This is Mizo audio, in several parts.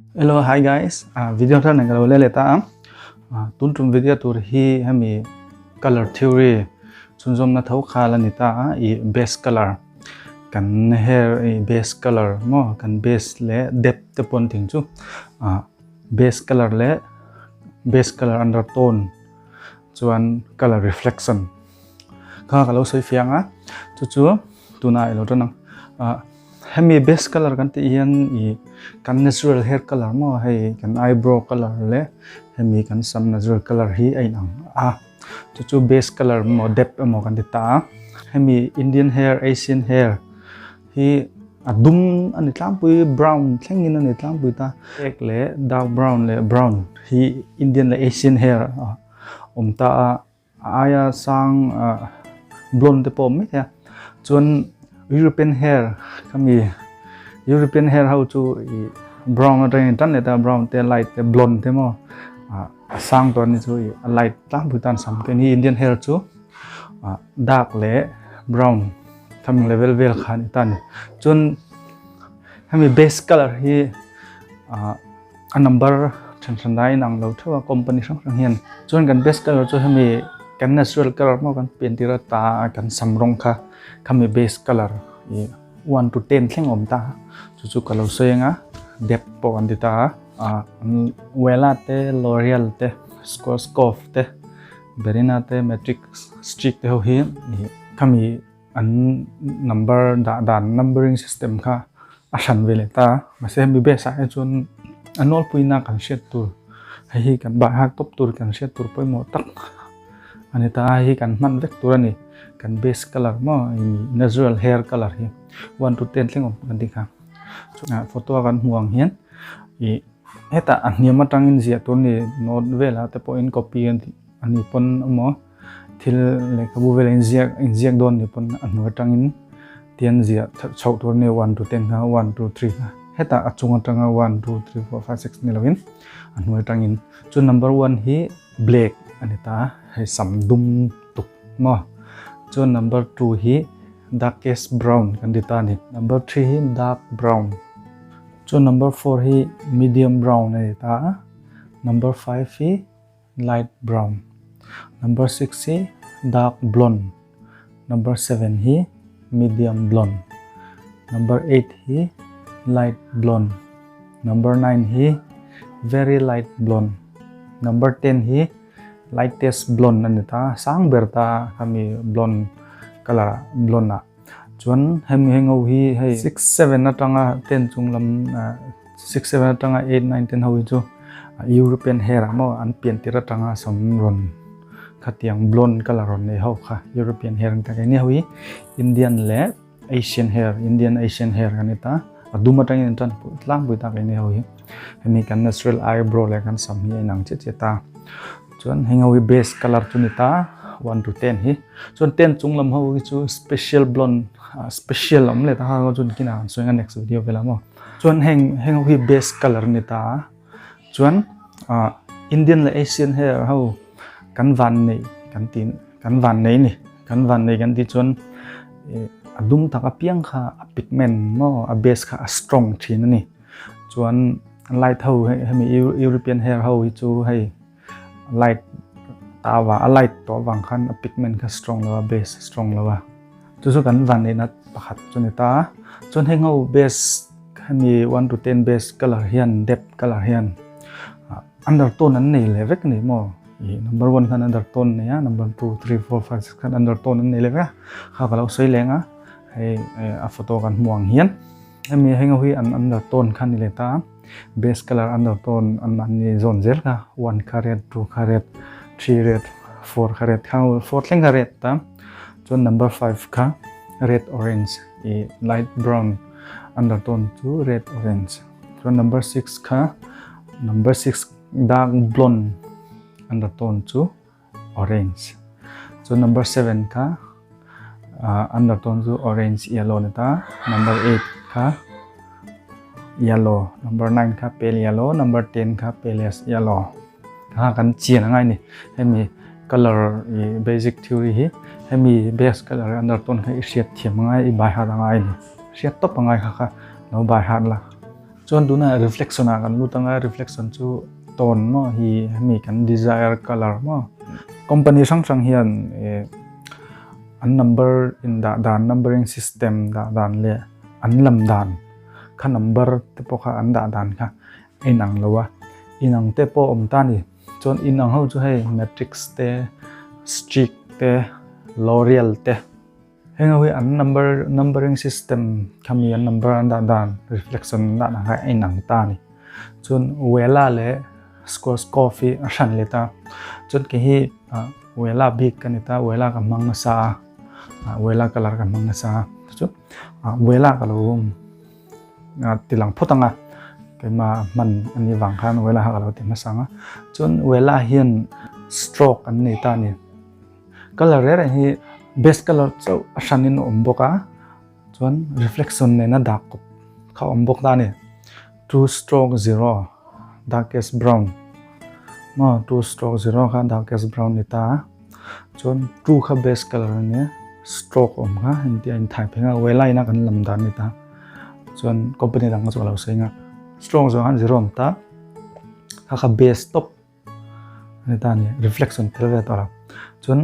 Hello hi guys ah video thar nen ka lo le leh ta a ah tun tum video tur hi hemi color theory chhunzawmna tho khal a ni ta a ih base color kan hair ih base color maw kan base leh depth te pawh an tih ang chu ah base color leh base color undertone chuan color reflection kha ka lo sawi fiang a chu chu tunah i lo tan ang ah hemi base color kan tih hian ih kan natural hair color maw hei kan eyebrow color leh hemi kan sam natural color hi a inang a chu chu base color emaw depth emaw kan ti ta a hemi Indian hair Asian hair hi a dum a ni tlangpui brown thlengin a ni tlangpui ta black leh dark brown leh brown hi Indian leh Asian hair a awm ta a. A aia sang blonde te pawh awm maithei a chuan European hair khami European hair ho chu ih brown atangin tan leh ta brown te light te blonde te maw ah a sang tawh ani chu ih a light tlangpui tan sam te ni Indian hair chu ah dark leh brown khami level vel kha ani ta a ni chuan hemi base colour hi ah. A number then hran a inang lo theuh a company hrang hrang hian chuan kan base colour chu hemi kan natural colour maw kan pian tir ata kan sam rawng kha khami base colour ih one to ten thleng a awm ta chu chu ka lo sawi ang a depth pawh kan ti ta a ah Wella te L'oreal te Schwarzkopf te Berina te Matrix Streak te ho hi ih khami. An number dah dan numbering system kha a hran ve leh ta a, mahse hemi base ah hi chuan a nawlpuina kan hriat tur hei hi kan bah hak tawp tur kan hriat tur pawimawh tak a ni ta a, hei hi kan hman vek tur a ni kan base colour maw natural hair colour hi one to ten thleng awm kan tih kha photo a kan hmuh ang hian ih hetah a hniam atangin ziah tur a ni note velah te pawhin copy a ni pawn emaw. Thil lehkhabu velah inziak inziak dawn ni pawn a hnuai atangin tian ziah chhoh tur ania one to ten kha one two three kha hetah a chung atanga one two three four five six ni lovin a hnuai atangin chu number one hi black a ni ta hei sam dum tuk maw chuan number two hi darkest brown kan ti ta a ni number three hi dark brown chuan number four hi medium brown a ni ta a number five hi. Light brown. Number 6 hi dark blonde. Number 7 hi medium blonde. Number 8 hi light blonde. Number 9 hi very light blonde. Number 10 hi lightest blonde a ni ta, sang ber ta khami blonde colour blonde ah. Chuan hemi heng ho hi hei 6 7 atanga 10 chung lam 6 7 atanga 8 9 10 ho hi chu European hair ah maw an pian tir atanga sam rawn khatiang blonde colour rawn nei ho kha European hair an ti a, keini ho hi Indian leh Asian hair Indian Asian hair kan ni ta a dum atangin an tan tlangpui ta keini ho hi hemi kan natural eyebrow leh kan sam hi a inang chiah chiah ta. Chuan heng ho hi base colour chu ni ta one to ten hi chuan ten chung lam ho hi chu special blonde special awm leh ta kha chuan kinah kan sawi ang a next video velah maw chuan heng heng ho hi base colour a ni ta chuan ah Indian leh Asian hair ho kan van nei kan tih kan van nei a ni kan van nei kan tih chuan ih a dum tak apiang kha a pigment maw a base kha a strong thin a ni chuan. Light ho hemi European hair ho hi chu hei light ta wa a light tawh avang khan a pigment kha strong lo a base strong lo a chu chu kan van neihna pakhat chu ni ta chuan heng ho base hemi one to ten base colour hian depth colour hian undertone an nei leh vek a ni maw ih number one khan undertone nei a number two three four five six khan undertone an nei leh vek a kha ka lo sawi leng a hei a photo kan hmuh ang hian. Hemi heng ho hi an undertone kha a ni leh ta a, base colour undertone an mahni zawn zel kha one kha red two kha red three red four kha red kha four thleng kha red ta chuan number five kha red orange ih light brown undertone chu red orange chuan number six kha number six dark blonde undertone chu orange chuan number seven kha ah undertone chu orange yellow ni ta number eight kha yellow number nine kha pale yellow number ten kha palest yellow kha kan chian angai ni hemi colour ih basic theory hi hemi base colour undertone kha i hriat thiam angai i by heart angai ni hriat tawp angai kha kha lo by heart la. Chuan tunah reflection ah kan lut anga reflection chu tone maw hi hemi kan desire color maw company hrang hrang hian eh an number in dah dan numbering system dah dan leh an lam dan kha number te pawh kha an dah dan kha a inang lo a inang te pawh awm ta a ni chuan inang ho chu hei matrix te streak te L'Oreal te. Heng ho hi an number numbering system khami an number an dah dan reflection an dah dan kha a inang ta a ni. Chuan Wella leh Schwarzkopf hi a hran leh ta. Chuan kei hi Wella bik ka ni ta Wella ka hmang nasa a Wella colour ka hmang nasa a chu Wella ka lo ti lang phawt ang a keimah hman a nih vang khan Wella kha ka lo ti hmasa ang a. Chuan Wella hian stroke an nei ta a ni. Colour reng reng hi base colour chauh a hranin a awm bawk a chuan reflection nena dak kawp kha a awm bawk ta a ni two stroke zero darkest brown maw two stroke zero kha darkest brown ni ta a chuan two kha base colour a nia stroke awm kha engtia inthai phei nga wellai na kan lam dan a ni ta chuan company dang kha chu ka lo sawi nga stroke zawng khan zero awm ta kha kha base tawp. Ani ta ni reflection tel ve tawh lo chuan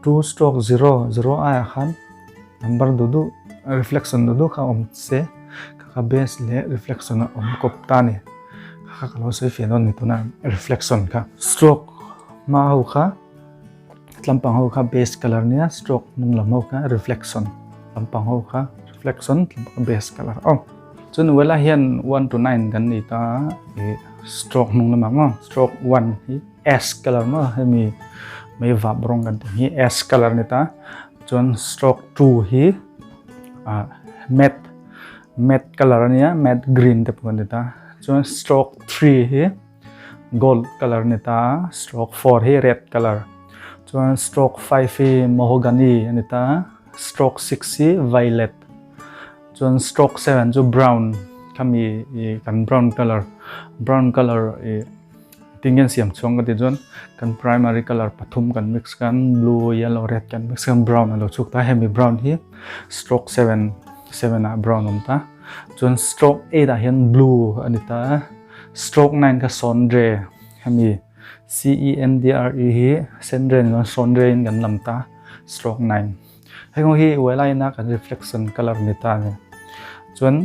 two stroke zero zero aiah khan number duh duh reflection duh duh kha awm se kha kha base leh reflection a awm kawp ta a ni kha kha ka lo sawi fiah dawn a ni tuna reflection kha stroke hma ho kha tlampang ho kha base colour nia stroke hnung lam ho kha reflection lampang ho kha reflection base colour aw chuan wela hian 1 to 9 kan nei ta ih stroke hnung lamah maw stroke 1 hi s colour maw hemi mei vap rawng kan tih hi s colour ni ta chuan stroke 2 hi ah matte matte colour ania matte green te pawh kan ti ta chuan stroke 3 hi Gold colour a ni ta a, stroke 4 hi red colour chuan stroke 5 hi mahogany a ni ta a, stroke 6 hi violet chuan stroke 7 chu brown khami ih kan brown colour brown colour ih tinge an siam chhuang ka tih chuan kan primary colour pathum kan mix khan blue yellow red kan mix khan brown a lo chhuak ta a hemi brown hi stroke 7 7 ah brown a awm ta chuan stroke 8 ah hian blue a ni ta a. Stroke 9 kha Sondre hemi C E N D R E hi Sendre ni chuan Sondre in kan lam ta stroke 9 heng ho hi uai ina kan reflection colour ni ta ani chuan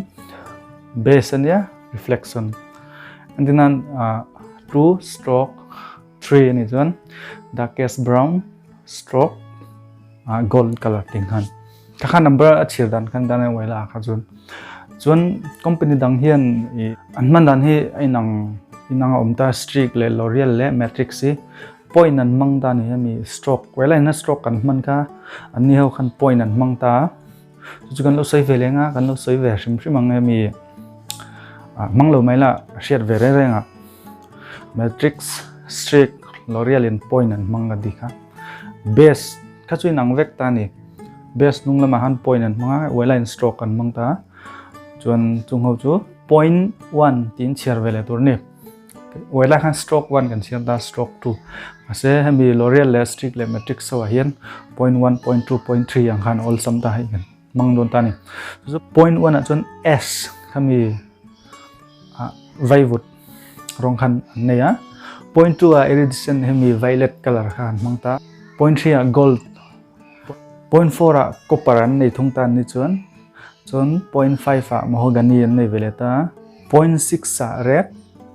base ania reflection entirnan 2 stroke 3 ani chuan darkest brown stroke gold colour ting khan Kha kha number a chhir dan khan dan a uai la kha chuan chuan company dang hian ih an hman dan hi a inang inang a awm ta streak leh L'Oreal leh Matrix hi point an hmang ta a ni hemi stroke uai la ina stroke kan hman kha an ni ho khan point an hmang ta a chu chu kan lo sawi ve leng a kan lo sawi ve hrim hrim ang hemi ah hmang lo mai la a hriat ve reng reng a Matrix streak L'Oreal in point an hmang a ti kha base. Kha chu inang vek ta a ni. Base hnung lamah khan point an hmang a, uai laiin stroke an hmang ta a. Chuan chung ho chu point one tiin chhiar ve leh tur a ni. Uai lai khan stroke one kan chhiar ta stroke two. Mahse hemi L'Oreal leh Streak leh Matrix ho ah hian point one, point two, point three ang khan awlsam ta hei kan hmang dawn ta a ni. Chu point one ah chuan S khami ah vaivut rawng khan an nei a point 2 ah iridescent hemi violet color kha an hmang ta point 3 ah gold point 4 ah copper an nei thung ta an ni chuan chuan point 5 ah mahogany an nei ve leh ta point 6 ah red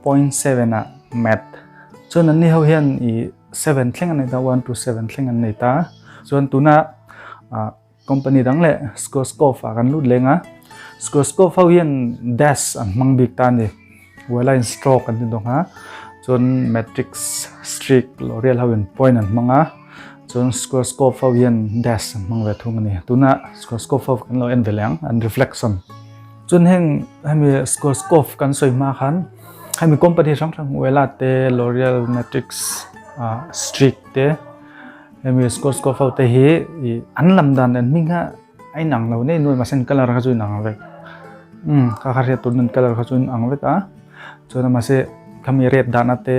point 7 ah matte chuan an ni ho hian i 7 thleng an nei ta 1 to 7 thleng an nei ta chuan tuna ah Company dang leh Schwarzkopf ah kan lut leng a, Schwarzkopf ho hian dash an hmang bik ta a ni. Uailaiin stroke an ti dawng a, chuan matrix, streak, L'Oreal ho in point an hmang a, chuan Schwarzkopf ho hian dash an hmang ve thung a ni. Tuna Schwarzkopf ho kan lo en ve leh ang, an reflection. Chuan heng hemi Schwarzkopf kan sawi hma khan hemi company hrang hrang Uaila te, L'Oreal, matrix, streak te, Hemi Schwarzkopf ho te hi ih an lam dan an hming kha a inang lo nei nuai mahse an colour kha chu inang vek umm kha kha hriat tur an colour kha chu inang vek a chuan mahse khami red dahna te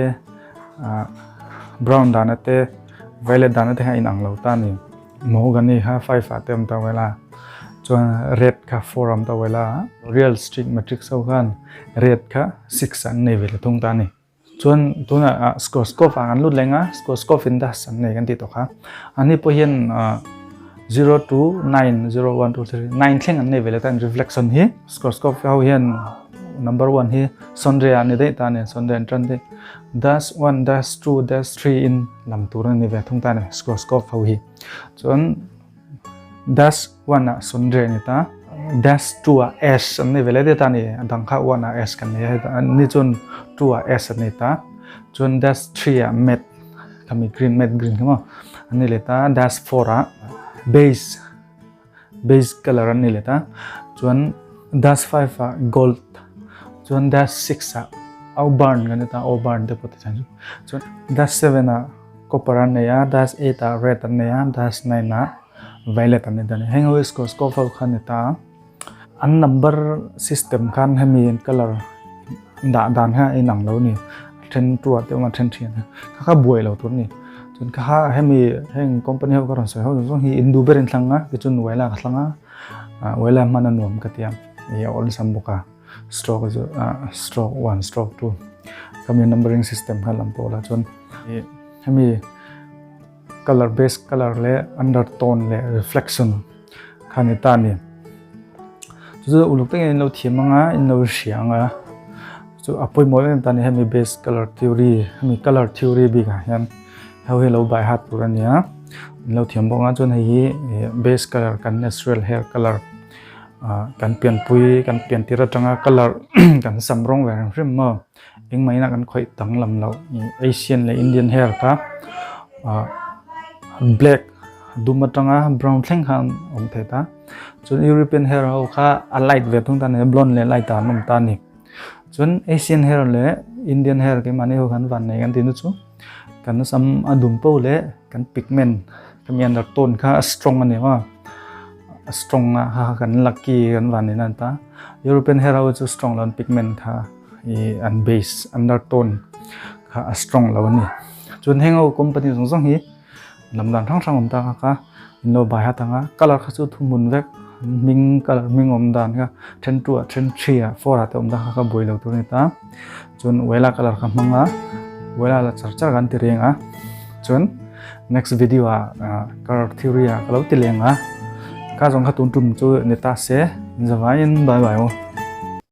ah brown dahna te violet dahna te kha a inang lo ta a ni mahogany kha five ah te a awm ta vel a chuan. Chuan red kha 4 a awm ta Wella a. Real streak matrix ho khan red kha 6 an nei ve leh thung ta a ni. Chuan tunah Schwarzkopf ah kan lut leng a, Schwarzkopf in dust an nei kan tih tawh kha. Ani pawh hian 0 to 9, 0, 1, 2, 3, 9 thleng an nei ve leh ta reflection hi. Schwarzkopf ho hian number 1 hi Sonre ah ni daih ta a ni, Sonre an tan daih. Dust 1, dust 2, dust 3 in lam tur a ni ve thung ta a ni Schwarzkopf ho hi. Chuan Dash 1 ah Sundre a ni ta, dash 2 ah Ash an nei ve leh det a ni, a dang kha 1 ah Ash kan nei a, ni chuan 2 ah Ash an nei ta, chuan dash 3 ah Matte khami green matte green kha maw an nei leh ta, dash 4 ah Beige beige colour an nei leh ta, chuan dash 5 ah Gold chuan dash 6 ah Auburn kan ti ta, Auburn te pawh ti thei chuan dash 7 ah Copper an nei a, dash 8 ah red an nei a, dash 9 ah violet an nei ta a ni. Heng ho hi Schwarzkopf ho kha a ni ta a. An number system khan hemi colour dah dan kha a inang lo a ni. A then 2 ah te awm a, a then 3 ah te. Kha kha buai lo tur a ni. Chuan kha kha hemi heng company ho ka rawn sawi ho zawng zawng hi in duh ber in thlang a, tichuan Wella ka thlang a, Wella hman a nuam ka ti a, ih a awlsam bawk a. Stroke chu stroke 1 stroke 2 khami numbering system kha lam pawh la chuan hemi color base color leh undertone leh reflection kha ni ta ni chu chu uluk takin in lo thiam anga in lo hria anga chu a pawimawh em em ta ni hemi base color theory hemi color theory bik ah hian hei hi lo by heart tur a nia in lo thiam bawk anga chuan hei hi base color kan natural hair color Kan pianpui kan pian tir atanga colour kan sam rawng ve hrim hrim maw engmah inah kan khawih danglam loh Asian leh Indian hair kha black dum atanga brown thleng khan awm thei ta chuan European hair ho kha a light ve thung ta a ni blonde leh light ah an awm ta a ni chuan Asian hair leh Indian hair keimahni ho khan vannei kan tih na chu kan sam a dum poh leh kan pigment khami undertone kha a strong a ni maw. A strong a ha kan lucky kan van in an ta European hair ho chu strong lo an pigment kha i an base undertone kha a strong lo ani chuan heng ho company zawng zawng hi lam dan hrang hrang awm ta kha kha in lo bai hat anga colour kha chu thuhmun vek hming colour hming awm dan kha then 2 ah then 3 ah 4 ah te awm ta kha kha buai lo tur ani ta chuan wela colour kha hmang a wela la char char kan ti reng a chuan Next video ah color theory ah ka lo ti leng a. Ka zawng kha tun tum chu ni ta se. Zavaiin bye bye aw.